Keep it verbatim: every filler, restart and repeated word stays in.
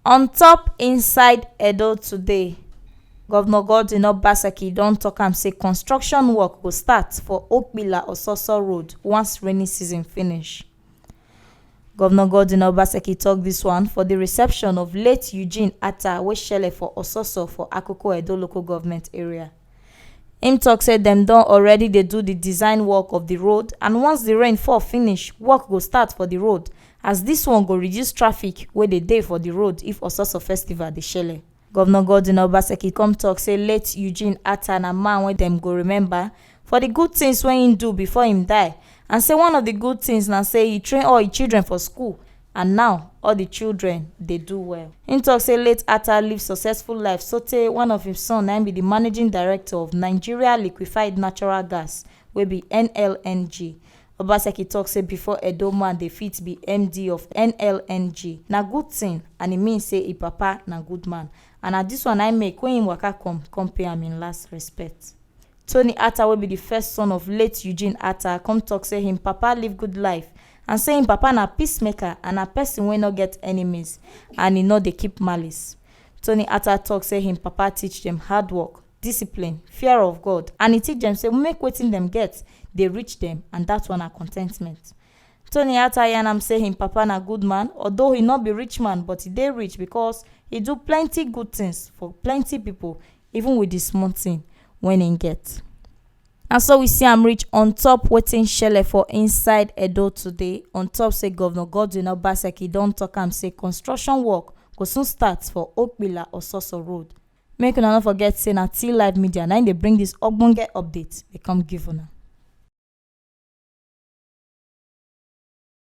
On top inside Edo today, Governor Godwin Obaseki don talk am say construction work go start for Okpila Ososo Road once rainy season finish. Governor Godwin Obaseki talk this one for the reception of late Eugene Atta wey shele for Ososo for Akoko Edo local government area. Him talk say dem don already dey do the design work of the road, and once the rain fall finish, work go start for the road, as this one go reduce traffic wey dey dey for the road if Ososo festival dey shele. Governor Godwin Obaseki come talk say late Eugene Atta na man wey dem go remember for the good things wey him do before him die, and say one of the good things na say he train all him children for school, and now all the children dey do well. Him talk say late Atta live successful life sotey one of him son na him be the managing director of Nigeria Liquefied Natural Gas, wey be N L N G. Obaseki talk say before Edo man dey fit be M D of N L N G, na good thing, and e mean say e papa na good man, and na this one I make when him waka come come pay am im last respect. Tony Atta, wey be the first son of late Eugene Atta, come talk say him papa live good life, and say him papa na peacemaker and na person wey no get enemies, and he no dey keep malice. Tony Atta talk say him papa teach dem hard work, discipline, fear of God, and he teach dem say make wetin dem get dey reach dem, and that one na contentment. Tony Atta yarn am say him papa na good man, although he no be rich man, but he dey rich because he do plenty good things for plenty people, even with the small thing when he get. And so we see am reach on top wetin shele for inside Edo today. On top say Governor Godwin Obaseki don talk am say construction work go soon start for Okpila Ososo Road. Make una no forget say na T Live Media na im dey bring this ogbonge update dey come give una.